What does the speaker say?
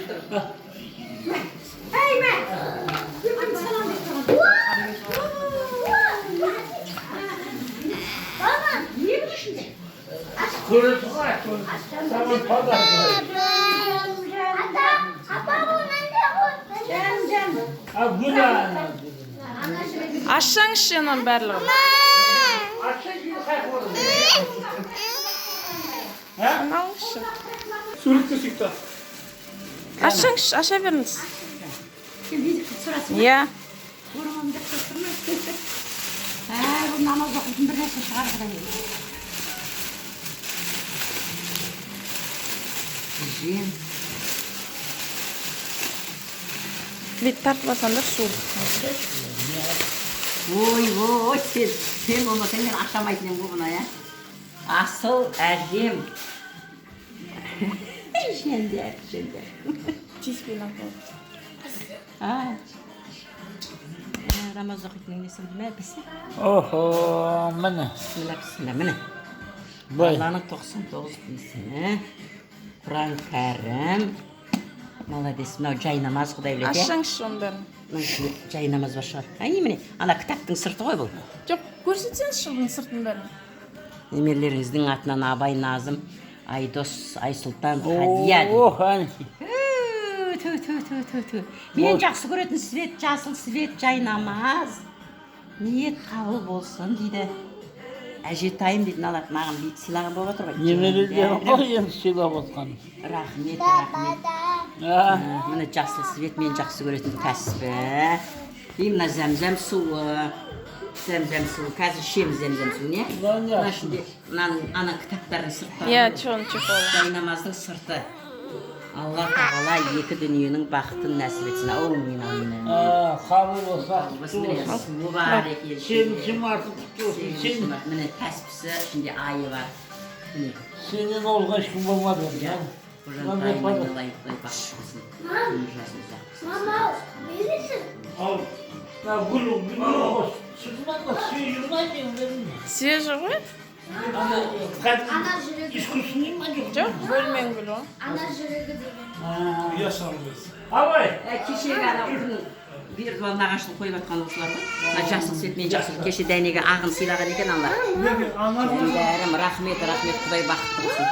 тұр. Ей, мә! Үлкен салам деп тұрған. Баба. Не бұл ішінде? Көресің ғой, саған подарок. Ата, апа, бұл мынандай ғой. Жан, жан. А, гүл ана. Ана жүрегі. Ашсаңызшы ананың барлығын. Ашса кейін қайқы болады. Алыңызшы. Суретке сүйікті. Ашсаңызшы, аша беріңіз. Сен видео түсіресің ба? Иә. Орамалымды деп тұрмын. Әй, бұл намаз оқитын бір нәрсе шығар құдай. Жем. Бет тартып алсаңдар су. Ой, ой, сен болмасаң, мен ашамайтын едім ғой бұны, иә. Асыл әжем. Жендер, жендер. Тиіспей маған. А. Намаз оқитын несі мә бісі. Охо, міне. Бісміллә, бісміллә, міне. Былай. Алланың 99 несіні. Құран кәрім. Молодец, мынау жай намаз, құдай біледі, иә. Ашсаңызшы оның бәрін. Мына ішінде жай намаз бар шығар. Әй, міне, ана кітаптың сырты ғой бұл. Жоқ, көрсетсеңізші бұның сыртын бәрін. Немерелеріңіздің атынан Абай, Назым, Айдос, Айсұлтан, Хадия дейді. Ох, әне. Ту, ту, ту, ту, ту. Мен жақсы көретін свет, жасыл свет, жай намаз. Ниет қабыл болсын дейді. Әжетайым дейді, мыналар маған сыйлаған болып отыр ғой. Немерелерім ғой енді сыйлап отқан. Рахмет, рахмет. А, Міне, жасыл свет, мен жақсы көретін тәспі. И мына зәмзәм суы. Зәмзәм суы. Қазір ішеміз зәмзәм суын, иә? Мынау не? Мына ішінде мынаның ана кітаптардың сырттары. Иә, чон чехол. Жай намаздың сырты. Алла тағала екі дүниенің бақытын нәсіп етсін. Аумин, аумин, аумин. А, қабыл болса, құтты Міне, болсын. суы бар екен. Сегізінші марты құтты болсын. Сегізінші Сен, март. Міне, тәспісі, ішінде айы бар. Міне. сенен озған ешкім болмады. Иә. Мынандай Қожантайым подарок. айналайын, құдай бақытты қылсын. Өмір жасын ұзақ қылсын. Мама, бересің? Ал, мына гүл, гүл қос. Сүрмән ба, свежий ма деймін. Свежий ғой? Ана, кәдімгі Ана жүрегі. искусственный ма, жоқ? Жоқ, бөлменің гүлі ғой. Ана жүрегі деген. Ұя шығармыз. Абай, Кешегі ана күн берді, нағашын қойып жатқан осылар ғой. Мына жасыл свет, мен жасыл кеше Дәнеге ағын сыйлаған екен аналар. Ана Бәрім, рахмет, рахмет, құдай бақытты қылсын.